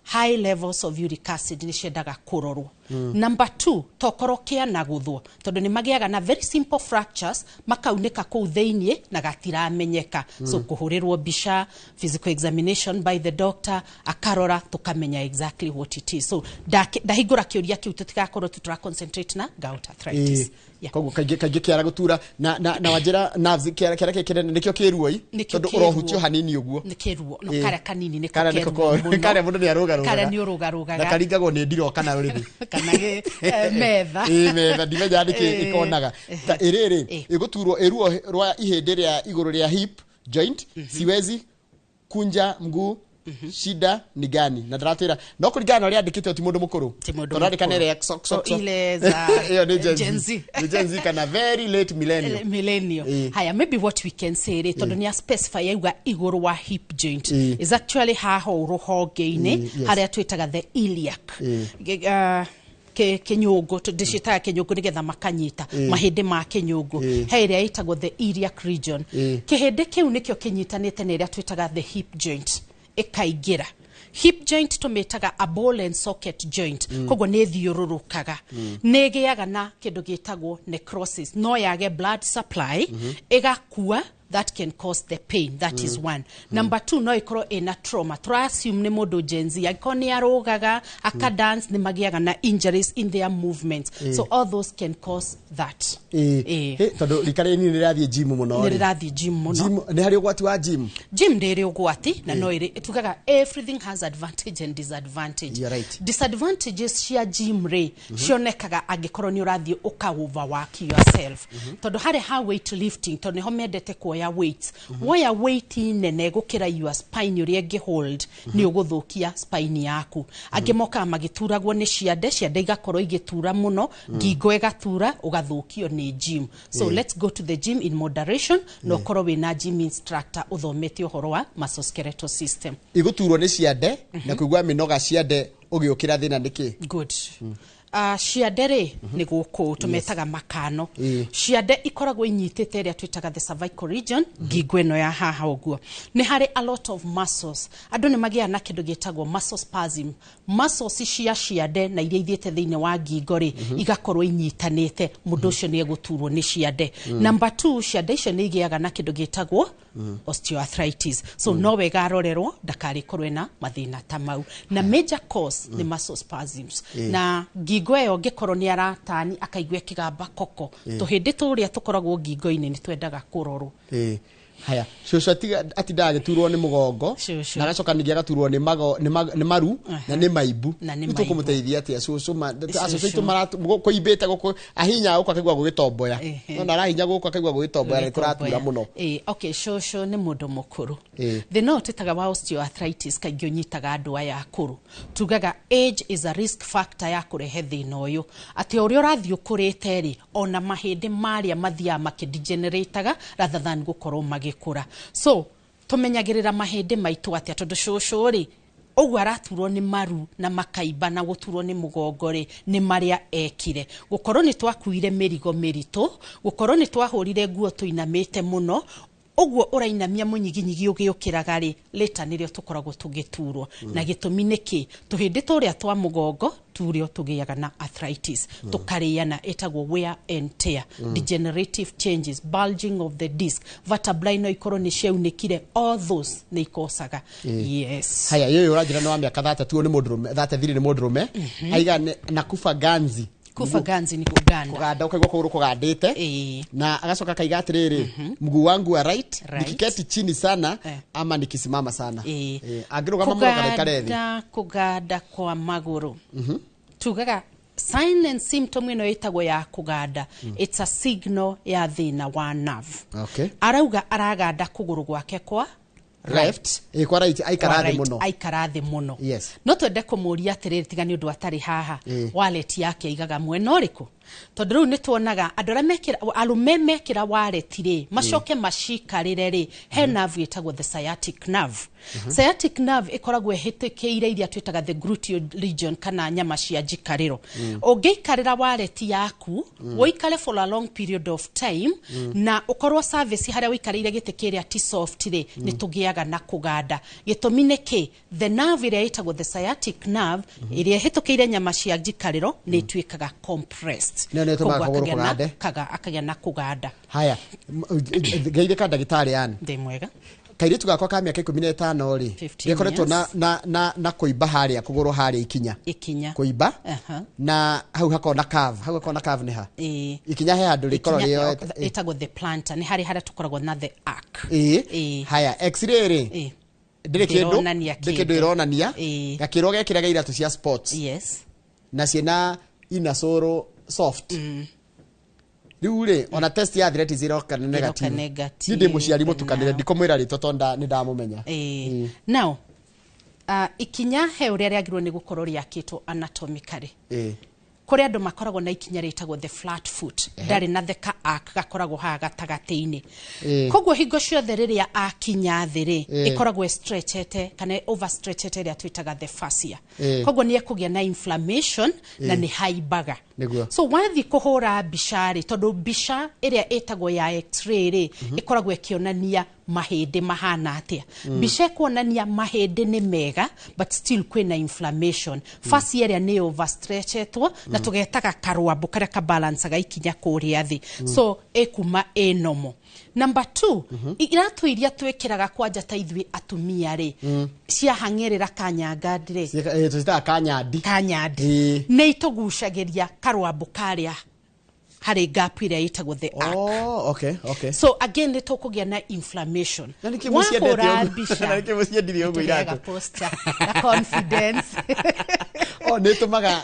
high levels of uric acid nĩ ciendaga kũrorwo. Number two, tokorwo kĩanagũthwo, tondũ nĩ magĩaga na very simple fractures, makaunĩka kũu thĩiniĩ na gatiramenyeka. So kũhũrĩrwo mbica, physical examination by the doctor, akarora tũkamenya exactly what it is. So ndahingũra kĩũria kĩu tũtigakorwo tũtũra concentrate na gout arthritis. Yeah. Koguo kaingĩ kĩara gũtura na wanjĩra nerves, kĩara gĩkĩ kĩnene nĩkĩo kĩruoi? Nĩkĩo Tondũ kĩruo. ũrohutio hanini ũguo. Nĩ kĩruo no karĩa kanini nĩko Karĩa nĩko keruo mũno. Karĩa mũndũ nĩ arũgarũgaga. Karĩa nĩ ũrũgarũgaga. Na karingagwo nĩ ndiroo kana rũrĩmĩ. Kana metha. Ĩ, metha, ndimenya nĩkĩ ĩkonaga ta ĩrĩrĩ. Ĩgũturwo ĩruo rwa ihĩndĩ rĩa igũrũ rĩa hip joint, siwezi kunja mguu, shida ni gani? Na ndaratwĩra no kũringana na ũrĩa andĩkĩte ti mũndũ mũkũrũ. Ti mũndũ Tondũ andĩka mũkũrũ. nĩ ĩrĩa sok, sok, So sok. ile za Ĩyo nĩ Gen Z. Gen Z. Nĩ Gen Z kana very late millennial. Millennial. Haya, maybe what we can say rĩ, tondũ nĩ a specify yauga igũrũ wa hip joint, is actually haha ũũ rũhonge-inĩ, harĩa twĩtaga the iliac. Kĩnyũngũ, ndĩciĩtaga kĩnyũngũ nĩgetha makanyita mahĩndĩ ma kĩnyũngũ. He ĩrĩa ĩtagwo the iliac region. Kĩhĩndĩ kĩu nĩkĩo kĩnyitanĩte na ĩrĩa twĩtaga the hip joint, ĩkaingĩra hip joint, tũmĩtaga a ball and socket joint. Koguo nĩ ĩthiũrũrũkaga, nĩ ĩgĩaga na kĩndũ gĩtagwo necrosis, no yage blood supply, ĩgakua. That can cause the pain. That is one. Number two, no ĩkorwo ĩna trauma. Tũra assume nĩ mũndũ Gen Z, angĩkorwo nĩ arũgaga aka dance, nĩ magĩaga na injuries in their movements. So all those can cause that. Ĩ, tondũ rika rĩnini rĩrathiĩ gym mũno Nĩ rĩ. rĩrathiĩ gym mũno. Gym, nĩ harĩ ũgwati wa gym? Gym ndĩrĩ ũgwati, na no ĩrĩ, tugaga everything has advantage and disadvantage. You're right. Disadvantages cia gym rĩ, cionekaga angĩkorwo nĩ ũrathiĩ ũka overwork yourself, tondũ harĩ ha weight lifting, tondũ nĩho mendete kuoya weights. Woya weight nene gũkĩra your spine ũrĩa ĩngĩ hold, nĩ ũgũthũkia spine yaku. Angĩ mokaga magĩturagwo nĩ ciande, ciande igakorwo igĩtura mũno, ngingo ĩgatura, ũgathũkio nĩ gym. So let's go to the gym in moderation, na ũkorwo wĩna gym instructor ũthomete ũhoro wa musculoskeletal system. Igũturwo nĩ ciande na kũigua mĩnoga ciande ũgĩũkĩra, thĩna nĩ kĩ? Good. Ciande rĩ, nĩ gũkũ tũmetaga makano. Ciande ikoragwo inyitĩte ĩrĩa twĩtaga the cervical region, ngingo ĩno ya haha ũguo. Nĩ harĩ a lot of muscles. Andũ nĩ magĩaga na kĩndũ gĩtagwo muscle spasm. Muscles cia ciande na iria ithiĩte thĩinĩ wa ngingo rĩ, igakorwo inyitanĩte, mũndũ ũcio nĩ egũturwo nĩ ciande. Number two, ciande icio nĩ igĩaga na kĩndũ gĩtagwo osteoarthritis, so no wega arorerwo ndakarĩkorwo ena mathĩna ta mau. Na major cause nĩ muscle spasms. Na ngingo ĩyo ngĩkorwo nĩ aratani akaigua ĩkĩgamba koko, tũhĩndĩ tũrĩa tũkoragwo ngingo-inĩ nĩ twendaga kũrorwo. Haya, cũcũ atindaga agĩturwo nĩ mũgongo. Cũcũ. Na agacoka ningĩ agaturwo nĩ mago nĩ maru na nĩ maimbu. Na nĩ Rĩu maimbu. tũkũmũteithia atĩa cũcũ? Cũcũ. Acũcũ aitũ kũimbĩte gũkũ, ahinya gũkũ akaigua gũgĩtomboya. No arahinya gũkũ akaigua gũgĩtomboya na nĩ kũratura mũno. Okay, cũcũ nĩ mũndũ mũkũrũ. Thĩna ũyũ twĩtaga wa osteoarthritis kaingĩ ũnyitaga andũ aya akũrũ. Tugaga age is a risk factor ya kũrehe thĩna ũyũ, atĩ o ũrĩa ũrathiĩ ũkũrĩte rĩ, ona mahĩndĩ marĩa mathiaga makĩdegenerataga rather than gũkorwo magĩkũra. So tũmenyagĩrĩra mahĩndĩ maitũ atĩa? Tondũ cũcũ rĩ, ũguo araturwo nĩ maru na makaimba na gũturwo nĩ mũgongo rĩ, nĩ marĩa ekire gũkorwo nĩ twakuire mĩrigo mĩritũ, gũkorwo nĩ twahũrire nguo tũinamĩte mũno, ũguo ũrainamia mũnyiginyigi ũgĩũkĩraga rĩ, later nĩrĩo tũkoragwo tũgĩturwo. Na gĩtũmi nĩ kĩ? Tũhĩndĩ tũrĩa twa mũgongo turio tũgĩaga na arthritis, tũkarĩana, ĩtagwo wear and tear, degenerative changes, bulging of the disc, vertebrae no ikorwo nĩ ciaunĩkire, all those nĩ ikocaga, yes. Haya, yũyũ ũranjĩra nĩ wa mĩaka 32, nĩ mũndũrũme, 33, nĩ mũndũrũme. Aiga na kufa ganzi. Kufa ganzi ni kuganda. Kũganda, ũkaigua kũgũrũ kũgandĩte. Na agacoka akaiga atĩrĩrĩ, mguu wangu wa right, nikiketi chini sana ama nikisimama sana. Angĩrũgama mũno kana aikare thĩ. Kũganda kwa magũrũ, tugaga sign and symptom ĩno ĩtagwo ya kũganda, it's a signal ya thĩna wa nerve. Arauga araganda kũgũrũ gwake kwa left. Kwa right, aikara kwa thĩ right, mũno. Aikara thĩ mũno. No twende kũmũria atĩrĩrĩ, tiga nĩ ũndũ atarĩ haha, wallet yake aigaga mwena ũrĩkũ? Tondũ rĩu nĩ tuonaga andũ arĩa mekĩra, arũme mekĩra wallet rĩ, macoke macikarĩre rĩ, he nerve ĩtagwo the sciatic nerve. Sciatic nerve ĩkoragwo ĩhĩtũkĩire iria twĩtaga the gluteal region kana nyama cia njikarĩro. Ũngĩikarĩra wallet yaku, ũikare for a long period of time, na ũkorwo service harĩa ũikarĩire gĩtĩ kĩrĩa ti soft rĩ, nĩ tũgĩaga na kũganda. Gĩtũmi nĩ kĩ? The nerve ĩrĩa ĩtagwo the sciatic nerve, ĩrĩa ĩhĩtũkĩire nyama cia njikarĩro, nĩ ĩtuĩkaga compressed. Nĩyo nĩ ĩtũmaga Koguo kũgũrũ akagĩa na- kũgande. akagĩa na kũganda. Haya, ngeithĩka ndagĩtarĩ yani. Ndĩ mwega. Kairĩtu gakwa ka mĩaka 15 rĩ, 15 gĩkoretwo na, years. na kũimba harĩa kũgũrũ, harĩa ikinya. Ikinya. Kũimba. Na hau hakorwo na curve, hau hakorwo na curve nĩ ha? Ikinya he handũ rĩkorwo Ikinya rĩoete. Ĩtagwo the plantar, nĩ harĩ harĩa tũkoragwo na the arc. Haya, x-ray rĩ, ndĩrĩ kĩndũ. Ndĩronania Ndĩrĩ kĩndũ kĩndũ. ĩronania. Gakĩrwo gekĩraga iratũ cia sports na ciĩna inner soft. Rĩu rĩ, ona test ya arthritis ĩroka nĩ negative. Negative. Niĩ ndĩ mũciari mũtukanĩre, Now. ndikũmwĩra rĩtwa tondũ nĩ ndamũmenya. Now, ikinya he ũrĩa rĩagĩrĩirwo nĩ gũkorwo rĩakĩtwo anatomically. Kũrĩ andũ makoragwo na ikinya rĩtagwo the flat foot, ndarĩ na the ka arc gakoragwo haha gatagatĩ-inĩ. Koguo hingo ciothe rĩrĩa akinya thĩ rĩ, ĩkoragwo ĩstretchete kana overstretchete ĩrĩa twĩtaga the fascia. Koguo nĩ ekũgĩa na inflammation na nĩ haimbaga. So wathiĩ kũhũra mbica rĩ, tondũ mbica ĩrĩa ĩtagwo ya x-ray rĩ, ĩkoragwo ĩkĩonania mahĩndĩ mahana atĩa. Mbica ĩkuonania mahĩndĩ nĩ mega, but still kwĩna inflammation, fascia ĩrĩa nĩ overstretchetwo na tũgetaga karwambũ karĩa kabalancaga ikinya kũrĩa thĩ, so ĩkuma ĩ normal. Number two, iratũ iria twĩkĩraga kwanja ta ithuĩ atumia rĩ, ciahang'ĩrĩra kanyanga rĩ, Tũcitaga kanyandi. Kanyandi. Nĩ itũgucagĩria karwambũ karĩa harĩ gap ĩrĩa ĩtagwo the arc. Oh, okay. So again nĩ tũkũgĩa na inflammation. Na nĩkĩ mũciendete Wahũra ũguo? mbica, Na nĩkĩ mũciendire ũguo nĩtũgĩaga iratũ? posture na confidence. Oh, nĩ ĩtũmaga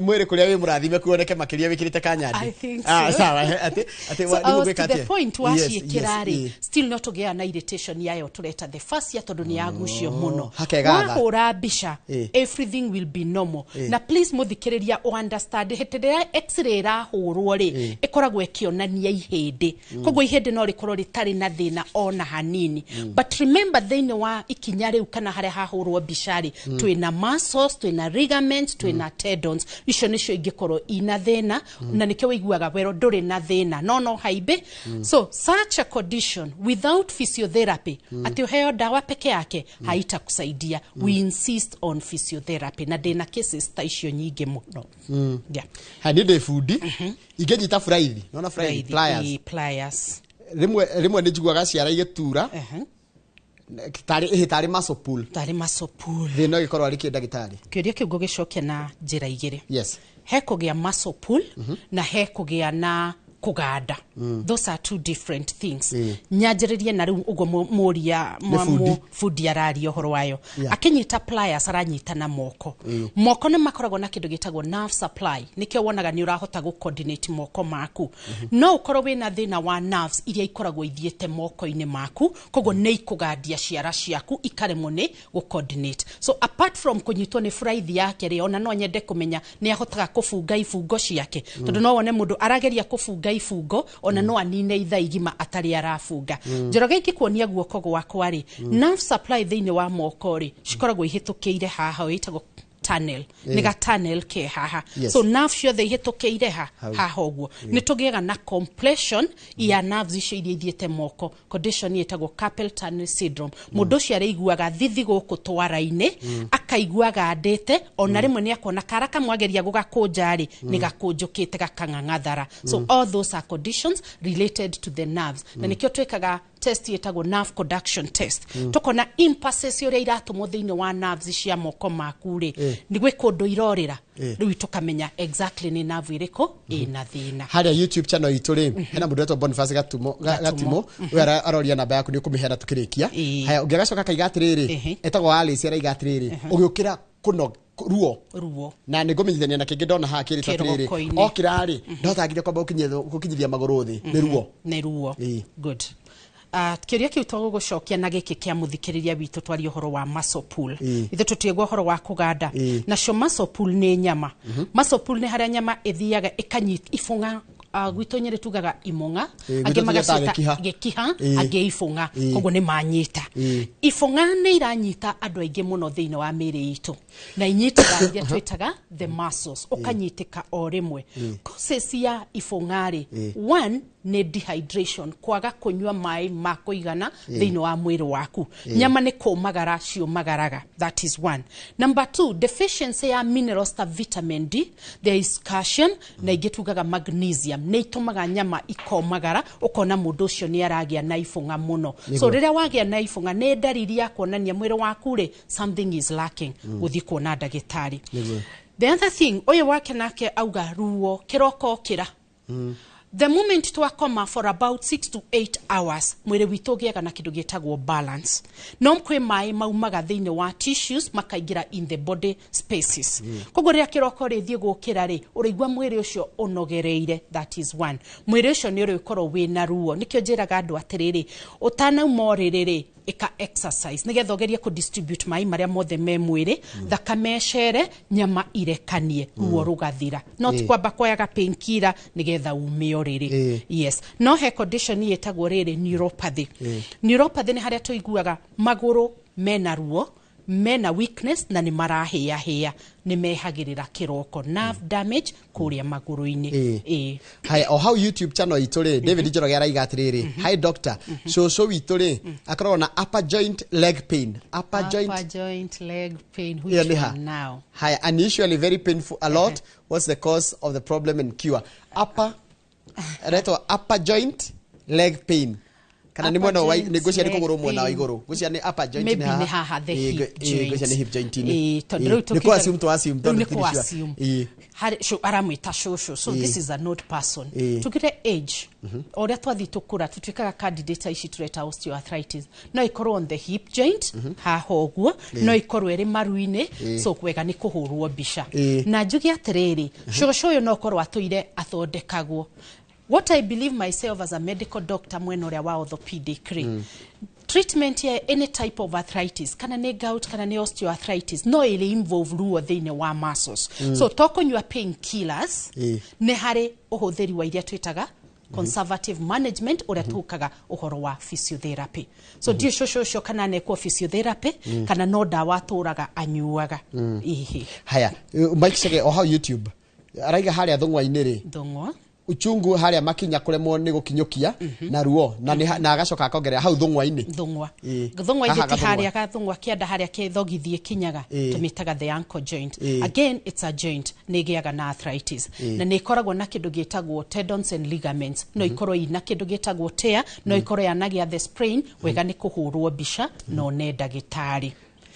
mwĩrĩ kũrĩa wĩ mũrathime kuoneke makĩria wĩkĩrĩte kanyandi. I think Ah, so. sawa, atĩ So I nĩguo was gwĩka to the atĩa? point, waciĩkĩra rĩ, still no tũgĩaga na irritation yayo tũreta the fascia, tondũ nĩ yagucio mũno. Hakegatha. Wahũra mbica, everything will be normal. Na please mũthikĩrĩria ũ understand, hĩndĩ ĩrĩa x-ray ĩrahũrwo rĩ, ĩkoragwo ĩkĩonania ihĩndĩ, koguo ihĩndĩ no rĩkorwo rĩtarĩ na thĩna ona hanini, but remember thĩinĩ wa ikinya rĩu kana harĩa hahũrwo mbica rĩ, twĩna muscles, twĩna ligaments, twĩna tendons. Tendons icio nĩcio ingĩkorwo ina thĩna, na nĩkĩo wĩiguaga wero ndũrĩ na thĩna no haimbe. So such a condition without physiotherapy, atĩ ũheo ndawa peke yake haitakusaidia. We insist on physiotherapy, na ndĩna cases ta icio nyingĩ mũno, yeah. Ha, niĩ ndĩ bundi, ingĩnyita buraithi, nona buraithi, pliers. Pliers. Rĩmwe rĩmwe nĩ njiguaga ciara igĩtura tarĩ ĩhĩ, tarĩ muscle pull. Tarĩ muscle pull. Thĩna ũgĩkorwo arĩ kĩ, ndagĩtarĩ? Kĩũria kĩu ngũgĩcokia na njĩra igĩrĩ. Yes. He kũgĩa muscle pull na he kũgĩa na kũganda. Those are two different things. Nyanjĩrĩrie na rĩu ũguo mũria Nĩ bundi. Bundi araria ũhoro wayo. Akĩnyita pliers, aranyita na moko. Moko nĩ makoragwo na kĩndũ gĩtagwo nerve supply, nĩkĩo wonaga nĩ ũrahota gũ coordinate moko maku. No ũkorwo wĩna thĩna wa nerves iria ikoragwo ithiĩte moko-inĩ maku, koguo nĩ ikũgandia ciara ciaku ikaremwo nĩ gũ coordinate. So apart from kũnyitwo nĩ buraithi yake rĩ, ona no nyende kũmenya nĩ ahotaga kũbunga ibungo ciake, tondũ no wone mũndũ arageria kũbunga ibungo, ona no anine ithaa igima atarĩ arabunga. Njoroge, ingĩkuonia guoko gwakwa rĩ, nerve supply thĩinĩ wa moko rĩ, cikoragwo ihĩtũkĩire haha, ĩtagwo tunnel, nĩ ga tunnel ke haha. So nerve ciothe ihĩtũkĩire ha haha, ũguo nĩ tũgĩaga na compression ya nerves icio iria ithiĩte moko. Condition ĩtagwo carpal tunnel syndrome. Mũndũ ũcio arĩiguaga thithi gũkũ twara-inĩ, akaigua gandĩte, ona rĩmwe nĩ akona kara kamwe ageria gũgakũnja rĩ, nĩ gakũnjũkĩte gakang'ang'athara. So all those are conditions related to the nerves, na nĩkĩo twĩkaga test ĩtagwo nerve conduction test, tukona impulses ũrĩa iratũmwo thĩinĩ wa nerves cia moko maku rĩ, nĩ gwĩ kũndũ irorĩra. Rĩu tũkamenya exactly nĩ nerve ĩrĩkũ ĩna thĩna. Harĩa YouTube channel itũ rĩ, hena mũndũ wetwo Boniface Gatumo Gatumo. Gatimo ũyũ aroria namba yaku, nĩ ũkũmĩheana tũkĩrĩkia. Haya, ũngĩ agacoka akaiga atĩrĩrĩ, etagwo Alice, araiga atĩrĩrĩ, ũgĩũkĩra kũno ruo. Ruo. Na nĩ ngũmenyithania na kĩngĩ ndona haha kĩrĩtwo atĩrĩrĩ, Kĩroko-inĩ. okĩra rĩ, ndahotaga kwamba gũkinyithia magũrũ thĩ nĩ ruo. Nĩ ruo. Good. Kĩũria kĩu tũgũgũcokia na gĩkĩ kĩa mũthikĩrĩria witũ, twarie ũhoro wa muscle pull. Ithuĩ tũtiĩgwo ũhoro wa kũganda. Nacio muscle pull nĩ nyama. Muscle pull nĩ harĩa nyama ĩthiaga ĩkanyita ibũng'a. Gwitũ Nyĩrĩ tugaga imũng'a. Gwitũ Angĩ tũgĩtaga magaciĩta gĩkiha. Gĩkiha. Angĩ ibũng'a. Koguo nĩ manyita ibũng'a, nĩ iranyita andũ aingĩ mũno thĩinĩ wa mĩĩrĩ itũ, na inyitaga iria twĩtaga the muscles, ũkanyitĩka o rĩmwe. Causes ya ibũng'a rĩ, one nĩ dehydration, kwaga kũnyua maĩ ma kũigana thĩinĩ wa mwĩrĩ waku. Nyama nĩ kũmagara ciũmagaraga. That is one. Number two, deficiency ya minerals ta vitamin D, there is calcium, na ingĩ tugaga magnesium, nĩ itũmaga nyama ikomagara, ũkona mũndũ ũcio nĩ aragĩa na ibũng'a mũno. So rĩrĩa wagĩa na ibũng'a, nĩ ndariri ya kuonania mwĩrĩ waku rĩ, something is lacking, gũthiĩ kuona ndagĩtarĩ. The other thing, ũyũ wake nake auga ruo kĩroko okĩra. The moment twakoma for about 6 to 8 hours, mwĩrĩ witũ ũgĩaga na kĩndũ gĩtagwo balance, no kwĩ maĩ maumaga thĩinĩ wa tissues makaingĩra in the body spaces. Koguo rĩrĩa kĩroko rĩthiĩ gũkĩra rĩ, ũraigua mwĩrĩ ũcio ũnogereire. That is one. Mwĩrĩ ũcio nĩ ũrĩkorwo wĩna ruo. Nĩkĩo njĩraga andũ atĩrĩrĩ, ũtanauma ũrĩrĩ rĩ, ĩka exercise nĩgetha ũgerie kũ distribute maĩ marĩa mothe me mwĩrĩ, thakame ĩcere, nyama irekanie, ruo rũgathira. No ti kwamba kuoyaga painkiller nĩgetha ume ũrĩrĩ. Yes, no he condition ĩtagwo rĩrĩ neuropathy. Neuropathy nĩ harĩa tũiguaga magũrũ mena ruo, mena weakness, na nĩ marahĩahĩa, nĩ mehagĩrĩra kĩroko, nerve damage kũrĩa magũrũ-inĩ. Haya, o hau YouTube channel itũ rĩ, David Njoroge araiga atĩrĩrĩ, hi doctor, cũcũ witũ rĩ, akoragwo na upper joint leg pain, upper joint. Upper joint leg pain, Ĩyo which nĩ ha? one now? Haya, unusually very painful a lot. What's the cause of the problem and cure? Upper, retwo upper joint leg pain, kana nĩ mwena wa nĩ ngwĩciria nĩ kũgũrũ mwena wa igũrũ, ngwĩciria nĩ upper joint. Maybe nĩ haha, the hip joint. Ngwĩciria nĩ hip joint inĩ. Tondũ rĩu Nĩ kũ assume, to assume rĩu tondũ nĩ tũtirĩ kũ sure. assume. Aramwĩta cũcũ, so this is an old person. Tugire age, o ũrĩa twathiĩ tũkũra, tũtuĩkaga candidate ici tũreta osteoarthritis. No ĩkorwo on the hip joint haha ũguo, no ĩkorwo ĩrĩ maru-inĩ. So wega nĩ kũhũrwo mbica. Na njuge atĩrĩrĩ, cũcũ ũyũ no korwo atũire athondekagwo. What I believe myself as a medical doctor, mwena ũrĩa wa orthopedic rĩ, treatment ya any type of arthritis, kana nĩ gout kana nĩ osteoarthritis, no ĩrĩ involve ruo thĩinĩ wa muscles. So to kũnyua painkillers, nĩ harĩ ũhũthĩri wa iria twĩtaga Conservative management ũrĩa tukaga ũhoro wa physiotherapy. So ndiũ cũcũ ũcio kana nekwo physiotherapy kana no ndawa atũraga anyuaga. Ihi. Haya, Mike Chege o hau YouTube araiga harĩa thũng'wa-inĩ rĩ, Thũng'wa. Uchungu harĩa makinya kũremwo nĩ gũkinyũkia na ruo na na agacoka akongerera hau thũng'wa-inĩ. Thũng'wa. Ĩĩ. Thũng'wa Haha ithe ti gathũng'wa. harĩa gathũng'wa kĩanda harĩa kĩthogithi ĩkinyaga, tũmĩtaga the ankle joint. Again, it's a joint nĩ ĩgĩaga na arthritis na nĩ ĩkoragwo na kĩndũ gĩtagwo tendons and ligaments. No ikorwo ina kĩndũ gĩtagwo tear, no ikorwo yanagĩa the sprain. Wega nĩ kũhũrwo mbica no ne ndagĩtarĩ.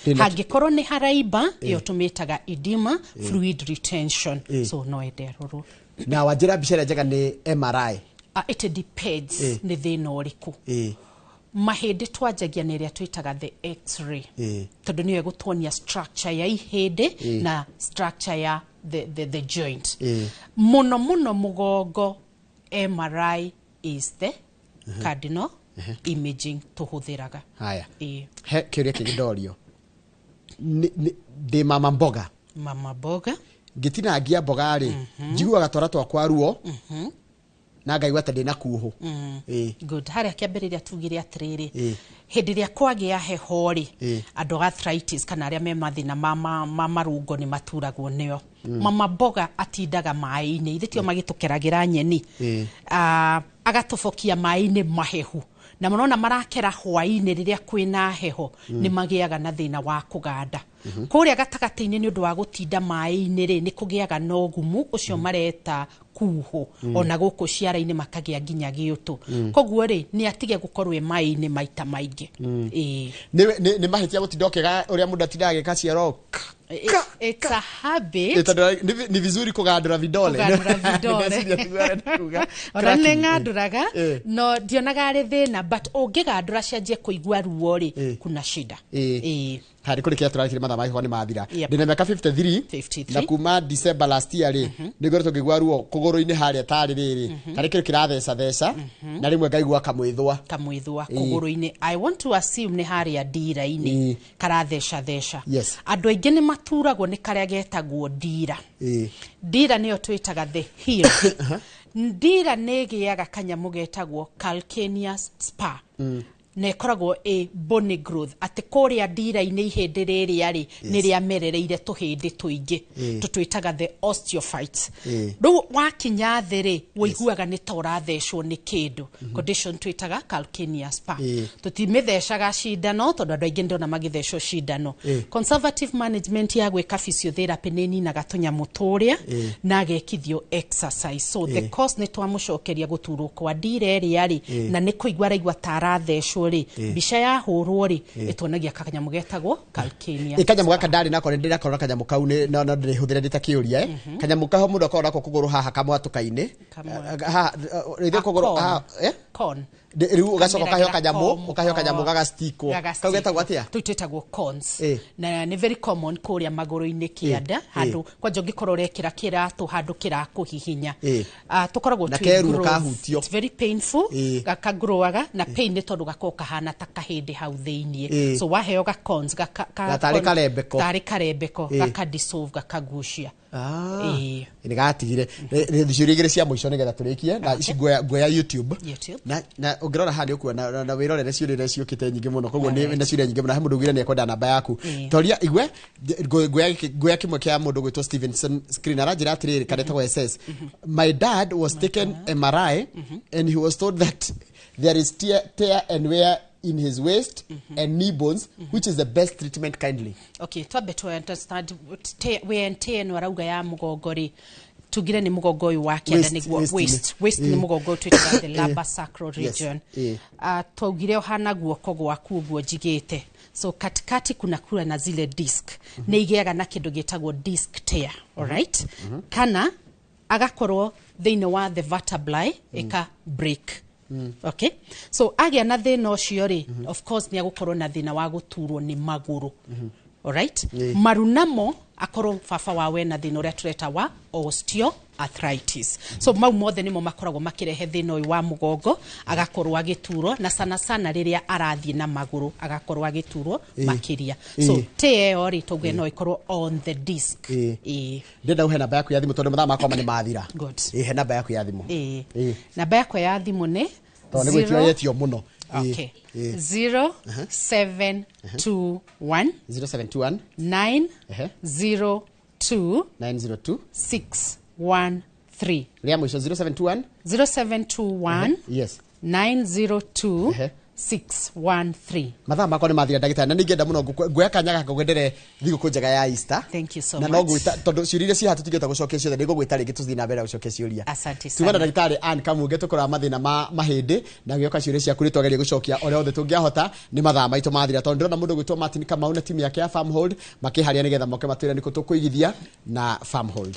Hangĩkorwo nĩ haraimba, ĩyo tũmĩtaga edema, fluid retention, so no ende arorwo. Na wanjĩra mbica ĩrĩa njega nĩ MRI? It depends nĩ thĩna ũrĩkũ. Mahĩndĩ twanjagia na ĩrĩa twĩtaga the X-ray, tondũ nĩyo ĩgũtuonia structure ya ihĩndĩ na structure ya the joint. Mũno mũno mũgongo, MRI is the cardinal imaging tũhũthĩraga. Haya. Ĩĩ. He kĩũria kĩngĩ ndorio. Ndĩ mama mboga. Mama mboga. Ngĩtinangia mboga rĩ, njiguaga twara twakwa ruo na ngaigua ta ndĩna kuhũ. Ĩĩ. Good. Harĩa kĩambĩrĩria tugire atĩrĩrĩ, hĩndĩ ĩrĩa kwagĩa heho rĩ, andũ a arthritis kana arĩa me mathĩna ma marũngo nĩ maturagwo nĩo. Mama mboga atindaga maĩ-inĩ, ithe tio magĩtũkeragĩra nyeni. Ah, agatobokia maĩ-inĩ mahehu na mũrona marakera hwaĩ-inĩ rĩrĩa kwĩna heho, nĩ magĩaga na thĩna wa kũganda kũrĩa gatagatĩ-inĩ nĩ ũndũ wa gũtinda maĩ-inĩ rĩ, nĩ kũgĩaga na ũgumu ũcio mareta kuhũ, ona gũkũ ciara-inĩ makagĩa nginya gĩũtũ. Koguo rĩ, nĩ atige gũkorwo e maĩ-inĩ maita maingĩ. Ĩĩ. Nĩ mahĩtia gũtinda ũkĩga ũrĩa mũndũ atindaga agĩka cioro? It's a habit. Ĩ, tondũ nĩ vizuri kũgandũra vidole. Kũgandũra vidole. Ndeciria tiguo arenda kuga. Ona nĩ Cracking. ng'andũraga, no ndionaga arĩ thĩna, but ũngĩgandũra cianjie kũigua ruo rĩ, kuna shida. Ĩĩ. Harĩ kũrĩ kĩrĩa tũrarĩkire, mathaa magĩkorwo nĩ mathira. Ndĩna mĩaka 53. 53. Na kuma December last year rĩ, nĩ ngoretwo ngĩigua ruo kũgũrũ-inĩ harĩa tarĩ rĩrĩ, tarĩ kĩndũ kĩratheca theca, na rĩmwe ngaigua kamwĩthwa. Kamwĩthwa kũgũrũ-inĩ, I want to assume nĩ harĩa ndira-inĩ karatheca theca. Andũ aingĩ nĩ maturagwo nĩ karĩa getagwo ndira. Ndira nĩyo twĩtaga the heel. Ndira nĩ ĩgĩaga kanyamũ getagwo calcaneus spur na ĩkoragwo ĩ bony growth, atĩ kũrĩa ndira-inĩ ihĩndĩ rĩrĩa rĩ nĩ rĩamerereire tũhĩndĩ tũingĩ tũtwĩtaga the osteophytes. Rĩu wakinya thĩ rĩ, ũiguaga nĩ ta ũrathecwo nĩ kĩndũ, condition twĩtaga calcaneus spur. Tũtimĩthecaga cindano tondũ andũ aingĩ ndona magĩthecwo cindano. Conservative management ya gwĩka physiotherapy nĩ ninaga tũnyamũ tũrĩa na agekithio exercise. So the cause nĩ twamũcokeria gũturwo kwa ndira ĩrĩa rĩ, na nĩ kũigua araigua ta arathecwo rĩ, mbica yahũrwo rĩ, ĩtuonagia kanyamũ getagwo calcaneus. Ĩ, kanyamũ gaka ndarĩ nako, nĩ ndĩrakorwo na kanyamũ kau no ndĩrĩhũthĩra ndĩ ta kĩũria. Kanyamũ kaho mũndũ akoragwo nako kũgũrũ haha kamwatũka-inĩ. Haha rĩrĩa kũgũrũ A haha, eh? Con. Rĩu ũgacoka ũkaheo Kameragĩra kanyamũ, ũkaheo kanyamũ komu. gagastikwo. Kau getagwo atĩa? Tũu twĩtagwo cones. Na nĩ very common kũrĩa magũrũ-inĩ kĩanda, handũ kwanja ũngĩkorwo ũrekĩra kĩratũ handũ kĩrakũhihinya. Tũkoragwo Na twĩ keruo growth. kahutio. It's very painful. Gakagrowaga na pain nĩ tondũ gakoragwo kahana ta kahĩndĩ hau thĩiniĩ. So waheo ga cones Gatarĩ karembeko. Tarĩ karembeko, gaka dissolve, gakagucia. Nĩ gatigire ciũria igĩrĩ cia mũico nĩgetha tũrĩkie na ici nguoya YouTube. YouTube. Na ũngĩrora haha nĩ ũkuona na wĩrorere ciũria iria ciũkĩte nyingĩ mũno, koguo nĩ na ciũria nyingĩ mũno. He mũndũ ugire nĩ ekwenda namba yaku. Toria igue nguoya kĩmwe kĩa mũndũ gwĩtwo Stevenson screen, aranjĩra atĩrĩrĩ, kanetagwo SS: "My dad was taken MRI and he was told that there is tear and wear in his waist and knee bones. Which is the best treatment, kindly?" Okay, twambe tu understand wear and tear ĩno arauga ya mũgongo rĩ, tugire nĩ mũgongo ũyũ wa kĩanda. Waist, Nĩguo waist. Waist nĩ mũgongo ũyũ twĩtaga the lumbar sacral region. Twaugire ũhana guoko gwaku ũguo njigĩte, so katikati kuna kura na zile disc nĩ igĩaga na kĩndũ gĩtagwo disc tear, alright? Kana agakorwo thĩinĩ wa the vertebrae ĩka break. Okay, so agĩa na thĩna ũcio rĩ, of course nĩ agũkorwo na thĩna wa gũturwo nĩ magũrũ. Alright, maru namo akorwo baba wa wena thĩna ũrĩa tũreta wa osteoarthritis. So mau mothe nĩmo makoragwo makĩrehe thĩna ũyũ wa mũgongo, agakorwo agĩturwo, na sana sana rĩrĩa arathiĩ na magũrũ agakorwo agĩturwo makĩria. So tĩ ĩyo rĩ, tauge no ĩkorwo on the disc. Ĩĩ. Ndĩrenda ũhe namba yaku ya thimũ tondũ mathaa makwa ma nĩ mathira. Good. Ĩ, he namba yaku ya thimũ. Ĩĩ. Ĩĩ. Namba yakwa ya thimũ nĩ Tondũ nĩ gwĩtio yetio mũno. Ĩ, Okay. ĩ. 0721 0721 9 Ehe. 0 2 902 6 1 3. Rĩa mũico, 0721? 0721 Yes. 902 Ehe. 613. Mathaa makwa nĩ mathira, ndagĩtarĩ, na ningĩenda mũno nguoya kanya gaka ngwendere thigũkũ njega ya Easter. Thank you so Na no much. ngwĩta tondũ ciũria iria ciĩ haha tũtingĩhota gũcokia ciothe, nĩ ngũgwĩta rĩngĩ tũthiĩ na mbere na gũcokia ciũria. Asante Tuma na sana. ndagĩtarĩ Ann Kamunge tũkoraga mathĩna ma mahĩndĩ na gĩoka ciũria ciaku nĩ twageria gũcokia ũrĩa othe tũngĩahota. Nĩ mathaa maitũ mathira, tondũ ndĩrona mũndũ gwĩtwo Martin Kamau na timu yake ya Farmhold makĩharia nĩgetha moke matwĩre nĩkũ tũkũigithia na Farmhold.